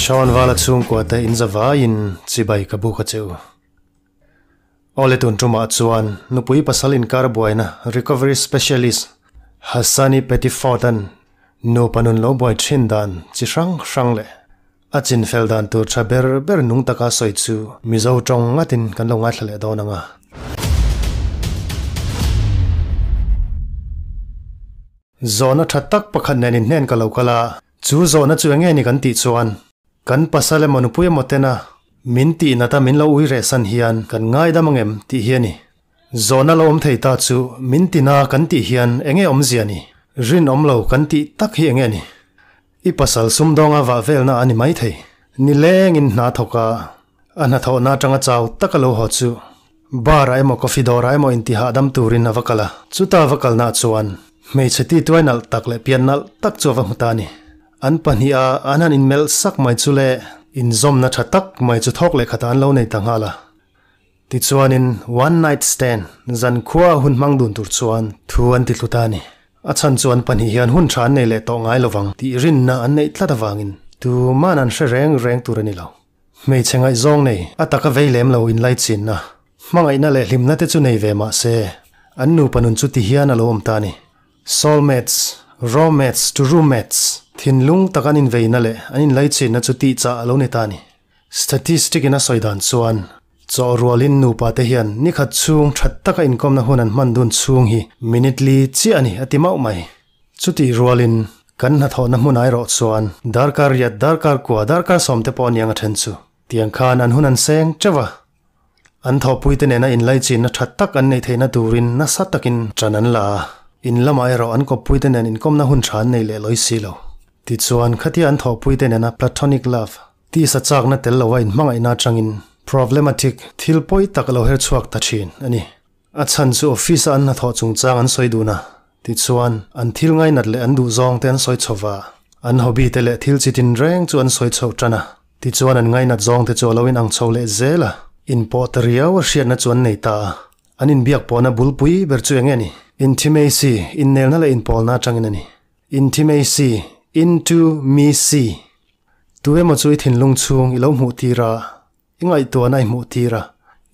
Sean Vala chhungkua te in zavaiin chibai ka buk a che u. Awle tun tumah chuan nupui pasal inkar buaina Recovery Specialist Hassani Pettiford-a'n nupa nun lo buai thin dan chi hrang hrang leh a chinfel dan tur tha ber ber nung taka sawi chu Mizo tawng ngatin kan lo ngaithla leh dawn ang a. Zawhna tha tak pakhat nen inhnen ka lo kal a, chu zawhna chu enge ni kan tih chuan kan pasal emaw nupui emaw tena min tih nata min lo ui reh san hian kan ngaidam ang em tih hi a ni. Zawhna lo awm thei ta chu min tina kan tih hian enge awmzia ni? Rinawm lo kan tih tak hi enge ni? I pasal sumdawnga vah velna a ni maithei. Nilengin hna thawk a, a hnathawhna atanga chau taka lo haw chu bar ah emaw coffee dawr ah emaw intihahdam turin a va kal a. Chuta va kalna chuan hmeichhe tituai nalh tak leh pian nalh tak chu a va hmu ta a ni. An pahniha an han inmelh sak mai chu leh inzawmna tha tak mai chu thawk leh khatah an lo nei ta nghal a. Tichuanin one night stand, zankhua a hun hmang dun tur chuan thu an ti tlu ta a ni. A chhan chu an pahnih hian hun tha an nei leh tawh ngai lovang tih rinna an neih tlat avangin tuman an hre reng reng tur a ni lo. Hmeichhe ngaihzawng nei, a taka vei lem lo inlaichinna, hmangaihna leh hlimna te chu nei ve mah se, an nupa nun chu ti hian a lo awm ta a ni. Soulmates, rawmates to roommates, thinlung tak an inveina leh an inlaichinna chu tihchah a lo ni ta a ni. Statistic in a sawi dan chuan, chaw rualin nupa te hian ni khat chhung that taka inkawmna hun an hman dun chhung hi minute li chiah a ni a ti mauh mai. Chutih rualin kan hnathawhna hmun airawh chuan darkar riat darkar kua darkar sawm te pawh aniang a then chu. Tiang khan an hun an seng teuh a. An thawhpuite nena inlaichinna tha tak an neih theihna turin nasa takin ṭan an la a, in lamah erawh an kawppuite nen inkawmna hun ṭha an nei leh lawi si lo. Tichuan, khatia an thawhpuite nena platonic love, tisa chakna tel loa inhmangaihna aṭangin problematic, thil pawi tak a lo her chhuak ta ṭhin a ni. A chhan chu office-a an hnathawh chungchang an sawi dun a, tichuan, an thil ngainat leh an duhzawngte an sawi chho va, an hobby te leh thil chi tinreng chu an sawi chho ṭan a. Tichuan an ngainat zawngte chu a lo inang chho leh zel a, inpawh ta riau a hriatna chu an nei ta a. An inbiak pawhna bulpui ber chu eng nge ni? Intimacy, innelna leh inpawlna atangin a ni. Intimacy, into me see. Tu emaw chu i thinlung chhung i lo hmuh tir a, i ngaihtuahna i hmuh tir a,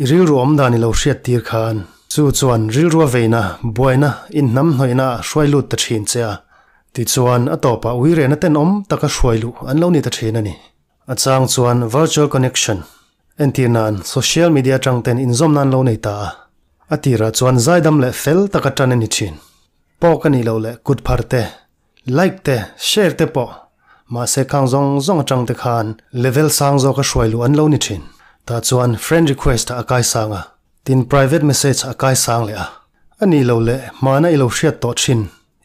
i rilru awm dan i lo hriat tir khan, chu chuan rilrua veina, buaina, inhnamhnawihna a hruai lut ta thin che a. Tichuan, a tawpah uirehna tenawm taka hruai luh an lo ni ta thin a ni. A chang chuan virtual connection, entir nan social media atang ten inzawm nan lo nei ta a. A tirah chuan zaidam leh fel taka tan a ni thin. Pawk a nih loh leh kut phar te, like te, share te pawh. Mahse khang zawng zawng atang te khan level sang zawka hruai luh an lo ni thin. Tah chuan friend request a kai sang a, tin private message a kai sang leh a. A nih loh leh hmana i lo hriat tawh thin.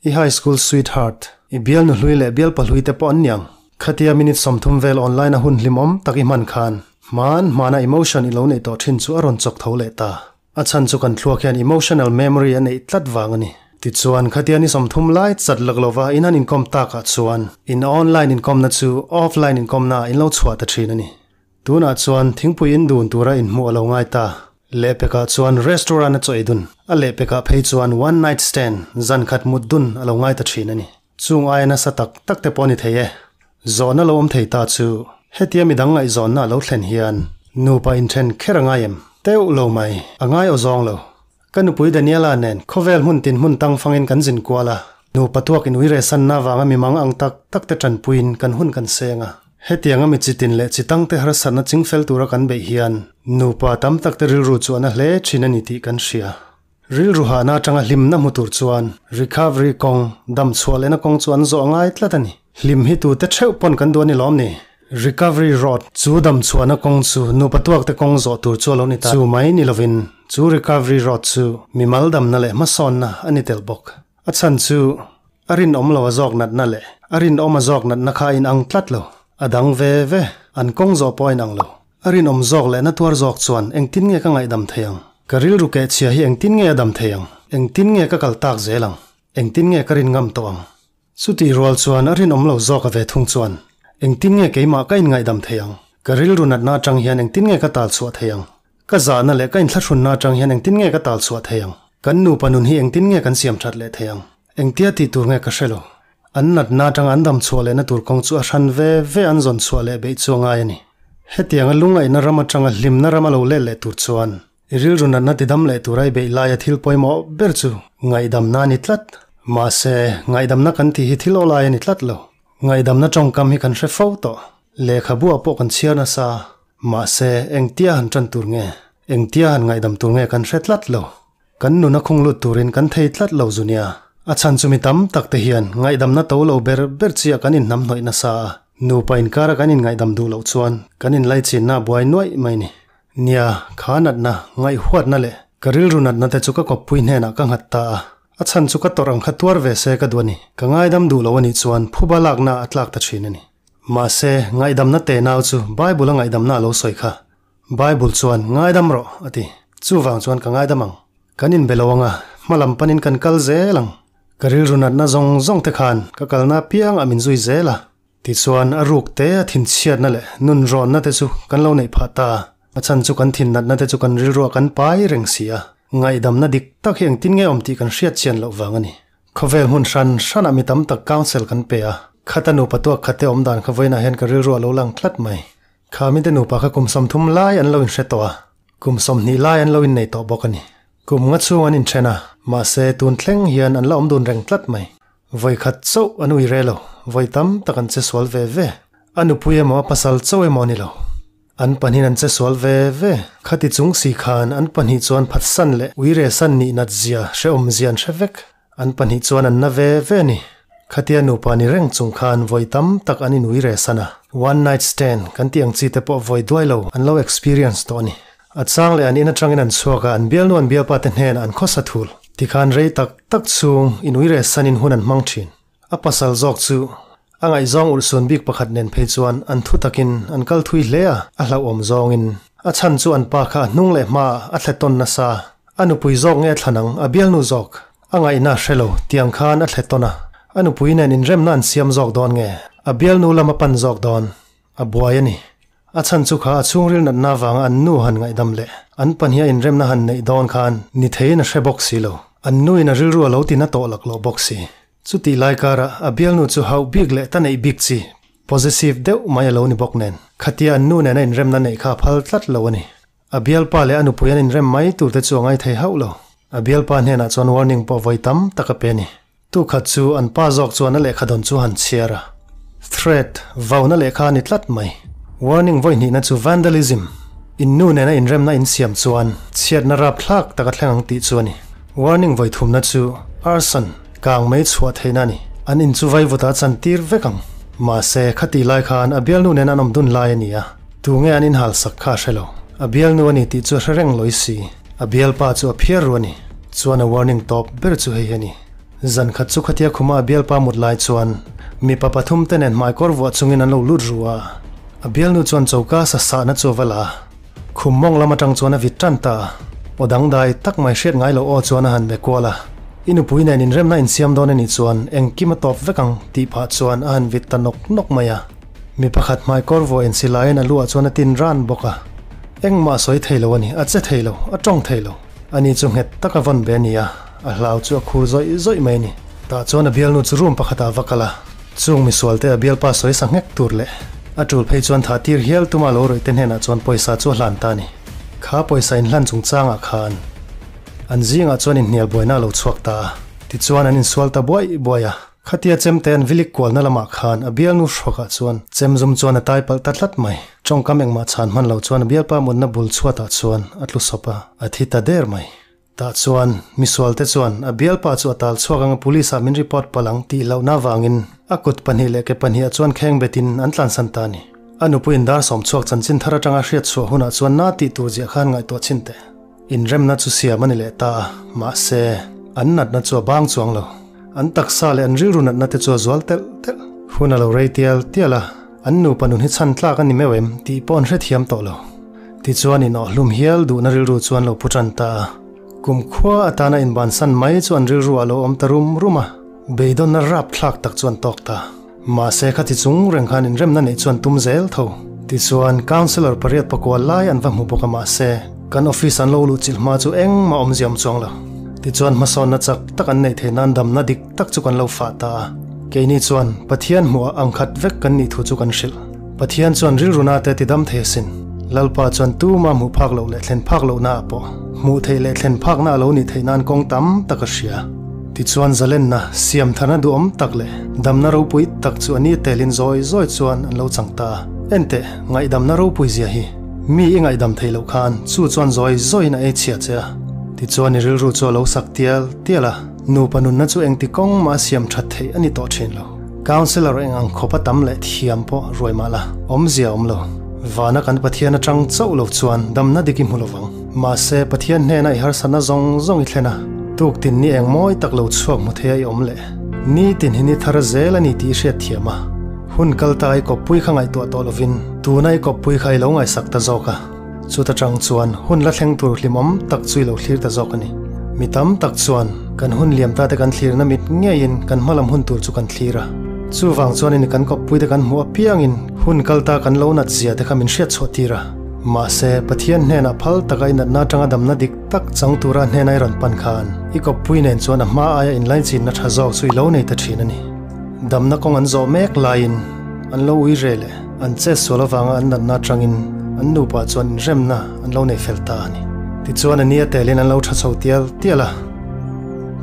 I high school sweetheart, i bial nuhlui leh bial pahlui te pawh an niang. Khatia minute 30 vel online a hun hlimawm tak i hman khan, hman hmana emotion i lo neih tawh thin chu a rawn chawk tho leh ta. A chhan chu kan thluak hian emotional memory a neih tlat vang a ni. Tichuan, khatia ni 30 lai chat lak lova in han inkawm takah chuan in online inkawmna chu offline inkawmna ah in lo chhuah ta thin a ni. Tunah chuan thingpui in dun tura inhmuh a lo ngai ta. Lehpekah chuan restaurant a chaw ei dun, a lehpekah phei chuan one night stand, zan khat mut dun a lo ngai ta thin a ni. Chung aia nasa tak tak te pawh a ni thei e. Zawhna lo awm thei ta chu hetia midang ngaihzawnna a lo thlen hian nupa inthen kher a ngai em? Teuh lo mai, a ngai aw zawng lo. Ka nupui Daniela nen khawvel hmun tin hmun tang fangin kan zin kual a, nupa tuak in uiresanna avanga mimang ang tak tak te tanpuiin kan hun kan seng a. Hetianga mi chitin leh chitangte harsatna chingfel tura kan beih hian nupa tam takte rilru chu a na hle thin a ni tih kan hria. Rilru hahna atanga hlimna hmu tur chuan recovery kawng, dam chhuah lehna kawng chu an zawh a ngai tlat a ni. Hlim hi tute theuh pawn kan duh a ni lawm ni? Recovery road, chu dam chhuahna kawng chu nupa tuakte kawng zawh tur chu a lo ni ta. Chu mai ni lovin chu recovery road chu mimal damna leh hmasawnna a ni tel bawk. A chhan chu a rinawm lo a zawk natna leh a rinawm a zawk natna kha a inang tlat lo. A dang ve ve, an kawng zawh pawh a inang lo. A rinawm zawk leh na tuar zawk chuan engtin nge ka ngaihdam thei ang? Ka rilru kehchhia hi engtin nge a dam thei ang? Engtin nge ka kal tak zel ang? Engtin nge ka rin ngam tawh ang? Chutih rual chuan a rinawm lo zawk a ve thung chuan engtin nge keimah ka inngaihdam thei ang? Ka rilru natna atang hian engtin nge ka tal chhuah thei ang? Ka zahna leh ka inthlahrunna atang hian engtin nge ka tal chhuah thei ang? Kan nupa nun hi engtin nge kan siam that leh thei ang? Engtia tih tur nge ka hre lo. An natna atanga an dam chhuah lehna tur kawng chu a hran ve ve an zawn chhuah leh beih chu a ngai a ni. Hetianga lungaihna ram atanga hlimna ram a lo let leh tur chuan i rilru natna tidam leh tura i beih laia thil pawimawh ber chu ngaihdamna a ni tlat. Mahse, ngaihdamna kan tih hi thil awlai a ni tlat lo. Ngaihdamna tawngkam hi kan hre fo tawh. Lehkhabu ah pawh kan chhiar nasa. Mahse, engtia han tan tur nge? Engtia han ngaihdam tur nge kan hre tlat lo. Kan nuna khung lut turin kan thei tlat lo zu nia. A chhan chu mi tam tak te hian ngaihdamna to lo ber ber chiah kan inhnamhnawih nasa a. Nupa inkara kan inngaihdam duh loh chuan kan inlaichinna a buai nuaih mai ni. Nia, kha natna, ngaihhuatna leh ka rilru natna te chu ka kawppui hnenah ka nghat ta a. A chhan chu ka tawrh ang kha tuar ve se ka duh a ni. Ka ngaidam duh lo a nih chuan phuba lakna a tlak ta thin a ni. Mahse, ngaihdamna tenau chu Bible-a ngaihdamna a lo sawi kha. Bible chuan, Ngaidam rawh, a ti. Chuvang chuan ka ngaidam ang. Kan inbe lo ang a, hma lam panin kan kal zel ang. Ka rilru natna zawng zawng te khan ka kalna apiangah min zui zel a. Tichuan, a ruk te, a thinchhiatna leh nunrawnna te chu kan lo neih phah ta. A chhan chu kan thin natna te chu kan rilruah kan pai reng si a. Ngaihdamna dik tak hi engtin nge awm tih kan hriat chian loh vang a ni. Khawvel hmun hran hranah mi tam tak council kan pe a. Khata nupa tuak khate awm dan kha vawiinah hian ka rilruah a lo lang tlat mai. Kha mite nupa kha kum 30 lai an lo inhre tawh a, kum 20 lai an lo innei tawh bawk a ni. Kum nga chhung an inthen a, mahse tun thleng hian an la awm dun reng tlat mai. Vawi khat chauh an ui re lo, vawi tam tak an che sual ve ve. A nupui emaw a pasal chauh emaw a ni lo. An pahnihin an che sual ve ve. Khati chung si khan an pahnih chuan phatsan leh ui re san nih nat zia hrehawm zia an hre vek. An pahnih chuan an na ve ve a ni. Khatia nupa ni reng chung khan vawi tam tak an inui re san a. One night stand kan tih ang chi te pawh vawi duai lo an lo experience tawh a ni. A chang leh an in atangin an chhuak a, an bialnu an bialpa te hnenah an khawsa thul. Tikhan rei tak tak chhung inui re sanin hun an hmang thin. A pasal zawk chu a ngaihzawng urhsun bik pakhat nen phei chuan an thu takin an kal thui hle a, a hlauhawm zawngin a chhan chu an pa kha a hnung leh hmaah a thle tawn nasa. A nupui zawk nge thlan ang, a bialnu zawk? A ngaihna a hre lo, tiang khan a thle tawn a, a nupui nen inremna an siam zawk dawn nge, a bialnu lam a pan zawk dawn? A buai a ni. A chhan chu kha a chhungril natna avanga an nu han ngaihdam leh an pahniha inremna han neih dawn khan ni theiin a hre bawk si lo. An nuin a rilru a lo ti na tawh laklawh bawk si. Chutih lai karah a bialnu chu hauh bik leh ta neih bik chi, possessive deuh mai a lo ni bawk nen, khatia an nu nena inremna neih kha a phal tlat lo a ni. A bialpa leh a nupui an inrem mai tur te chu a ngai thei hauh lo. A bialpa hnenah chuan warning pawh vawi tam tak a pe a ni. Tukhat chu an pa zawk chuan a lehkha dawn chu han chhiar a. Threat, vauna lehkha a ni tlat mai. Warning vawi hnihna chu vandalism, in nu nena inremna in siam chuan chhiatna rapthlak tak a thleng ang tih chu a ni. Warning vawi thumna chu arson, kang mei chhuah theihna a ni. An in chu vaivutah a chantir vek ang. Mahse, khatih lai khan a bialnu nena an awm dun lai a ni a. Tunge an inhalsak kha a hre lo. A bialnu a ni tih chu a hre reng lawi si. A bialpa chu a phiar ru a ni. Chuan a warning tawp ber chu hei hi a ni. Zan khat chu khatia khuma a bialpa mut lai chuan mipa pathum te nen hmaikawr vuah chungin an lo lut ru a. A bialnu chuan choka sa sahna chu a va la a. Khum mawng lam atang chuan a vit tan ta a. Aw dangdai tak mai hriat ngai loh aw chuan a han be kual a. I nupui nen inremna insiam dawn a nih chuan engkim a tawp vek ang tih phah chuan a han vit ta nawk nawk mai a. Mi pakhat hmaikawr vuah insi laiin a luah chuan a tin ran bawk a. Engmah a sawi thei lo a ni, a che thei lo, a tawng thei lo. Ani chu nghet taka vawn be a ni a, a hlau chu a khur zawih zawih mai a ni. Tah chuan a bialnu chu room pakhatah a va kal a, chung misualte a bialpa sawi sa nghek tur leh a tul phei chuan thah tir hial tuma lo rawih te hnenah chuan pawisa chu a hlan ta a ni. Kha pawisa inhlan chungchangah khan an zingah chuan inhnial buaina a lo chhuak ta a, tichuan an insual ta buaih buaih a. Khatia chemte an vilik kualna lamah khan a bialnu hrawkah chuan chemzum chuan a tai palh ta tlat mai. Tawngkam engmah chhan hman lo chuan a bialpa mutna bul chhuatah chuan a tlu sawp a, a thi ta der mai. Tah chuan misualte chuan a bialpa chu a tal chhuak anga police ah min report palh ang tih lohna avangin a kut pahnih leh ke pahnih ah chuan kheng betin an tlansan ta a ni. A nupuiin dar sawm chhuak chanchin thar atanga hriat chhuah hunah chuan na tih tur ziah khan ngaihtuah chhin teh. Inremna chu siam a ni leh ta a, mahse, an natna chu a bang chuang lo. An taksa leh an rilru natna te chu a zual telh telh. Hun a lo rei tial tial a, an nupa nun hi chhan tlak a ni meuh em tih pawh an hrethiam tawh lo. Tichuan inawhhlum hial duhna rilru chuan lo pu tan ta a. Kum khua atana inbansan mai chu an rilru ah lo awm ta rum rum a, beidawnna rapthlak tak chu an tawk ta. Mahse khati chung reng khan inremna neih chuan tum zel tho. Tichuan, Councillor pariat pakua lai an va hmu bawk a mahse, kan office an lo luh chilh hma chu engmah awmzia awm chuang lo. Tichuan hmasawnna chak tak an neih theih nan damna dik tak chu kan lo fah ta a. Keini chuan Pathian hmuhah angkhat vek kan nih thu chu kan hrilh. Pathian chuan rilruna te tidam thei asin. Lalpa chuan tuma hmuh phak loh leh thlen phak lohna ah pawh hmuh theih leh thlen phakna a lo nih theih nan kawng tam tak a hria. Tichuan zalenna, siamtharna duhawm tak leh damna ropui tak chu a ni telin zawi zawi chuan an lo chang ta a. Enteh, ngaihdamna ropui zia hi mi i ngaihdam theih loh khan chu chuan zawi zawiin a ei chhia che a. Tichuan i rilru chu a lo sak tial tial a, nupa nunna chu engti kawng mah a siam that theih a ni tawh thin lo. Councillor eng ang khawpa tam leh thiam pawh ruai mah la, awmzia a awm lo. Vana kan Pathian atang chauh lo chuan damna dik i hmu lovang. Mahse, Pathian hnena i harsatna zawng zawng i thlen a, tuktin ni eng mawi tak lo chhuak hmu theia i awm leh nitin hi ni thar zel a ni tih i hriat thiam a. Hun kal ta i kawppui kha ngaihtuah tawh lovin tuna i kawppui kha i lo ngaihsak ta zawk a. Chuta tang chuan hun la thleng tur hlimawm tak chu i lo thlir ta zawk a ni. Mi tam tak chuan kan hun liam ta te kan thlirna mit ngeiin kan hmalam hun tur chu kan thlir a. Chuvang chuanin kan kawppuite kan hmuh apiangin hun kal ta kan lo nat zia te kha min hriat chhuah tir a. Mahse, Pathian hnenah phal taka i natna atanga damna dik tak chang tura hnena i rawn pan khan i kawppui nen chuan a hma aia inlaichinna tha zawk chu i lo nei ta thin a ni. Damna kawng an zawh mek laiin an lo ui re leh. An chet sual avanga an natna atangin an nupa chuan inremna an lo nei fel ta a ni. Tichuan a nia telin an lo tha chho tial tial a.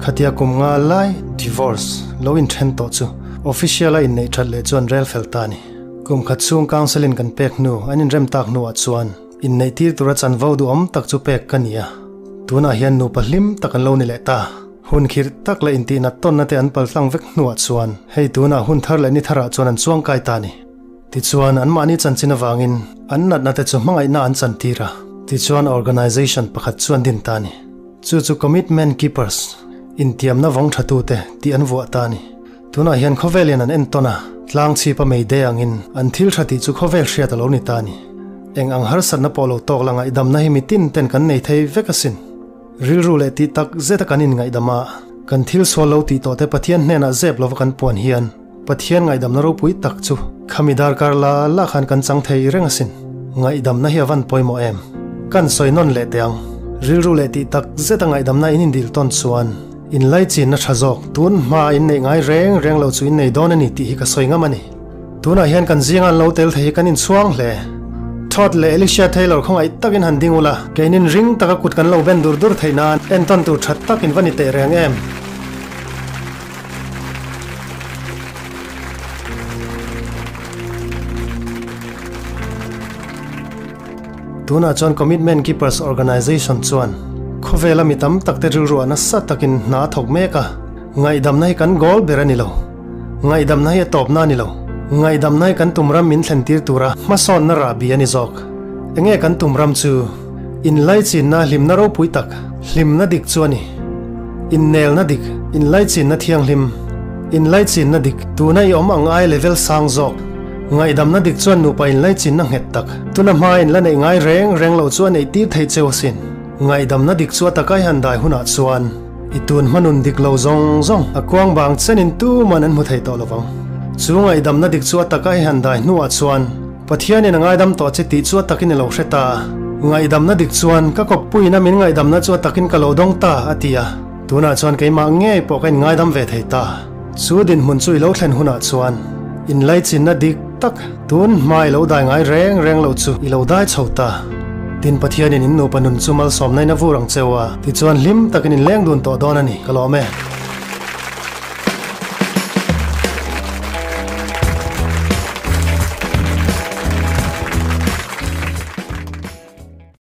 Khatia kum nga lai divorce lo inthen tawh chu official a inneih that leh chuan rel fel ta a ni. Kum khat chhung counselling kan pek hnu an inrem tak hnuah chuan inneih tir tura chanvo duhawm tak chu pek ka ni a. Tunah hian nupa hlim tak an lo ni leh ta. Hun khirh tak leh intihnat tawnna te an paltlang vek hnuah chuan hei tunah hun thar leh ni tharah chuan an chuangkai ta a ni. Tichuan anmahni chanchin avangin an natna te chu hmangaihna an chantir a, tichuan organization pakhat chu an din ta a ni. Chu chu Commitment Keepers, intiamna vawng thatute, tih an vuah ta a ni. Tunah hian khawvelin an entawn a, tlang chhipa mei de angin an thil tha tih chu khawvel hriat a lo ni ta a ni. Eng ang harsatna pawh lo tawk la ngaihdamna hi mitin ten kan nei thei vek asin. Rilru leh tih tak zeta kan inngaihdam a, kan thil sual lo tih tawhte Pathian hnenah zep lova kan puan hian Pathian ngaihdamna ropui tak chu khami darkar la la khan kan chang thei reng asin. Ngaihdamna hi a van pawimawh em? Kan sawi nawn leh teh ang. Rilru leh tih tak zeta ngaihdamna in indil tawn chuan inlaichinna tha zawk tun hma inneih ngai reng reng lo chu innei dawn a ni tih hi ka sawi ngam a ni. Tunah hian kan zinga an lo tel thei hi kan inchhuang hle. Todd leh Alicia Taylor khawngaih takin han ding ula, keinin ring taka kut kan lo ben dur dur theih nan entawn tur that takin va ni teh reng em? Tunah chuan Commitment Keepers Organization chuan khawvela mi tam takte rilruah nasa takin hna a thawk mek a, ngaihdamna hi kan goal ber a ni lo. Ngaihdamna hi a tawpna a ni lo. Ngaihdamna hi kan tum ram min thlen tir tura hmasawnna rahbi a ni zawk. Enge kan tum ram chu? Inlaichinna hlimna ropui tak, hlimna dik chu a ni. Innelna dik, inlaichinna thianghlim, inlaichinna dik, tuna i awm ang ai level sang zawk. Ngaihdamna dik chuan nupa inlaichinna nghet tak, tuna hma in la neih ngai reng reng lo chu a neih tir thei cheu asin. Ngaihdamna dik chu a takai han dai hunah chuan i tun hmanun dik lo zawng zawng a kuang bang chenin tuman an hmu thei tawh lovang. Chu ngaihdamna dik chu a takai han dai hnuah chuan Pathianin a ngaidam tawh che tih chu a takin i lo hre ta a. Ngaihdamna dik chuan ka kawppuiin a min ngaihdamna chu a takin ka lo dawng ta a ti a. Tunah chuan keimah ngei pawh ka inngaidam ve thei ta. Chu dinhmun chu i lo thlen hunah chuan inlaichinna dik tak tun hma i lo dai ngai reng reng lo chu i lo dai chho ta. Tin Pathianin in nupa nun chu malsawmna in a vur ang cheu a, tichuan hlim takin in leng dun tawh dawn a ni, ka lawm e.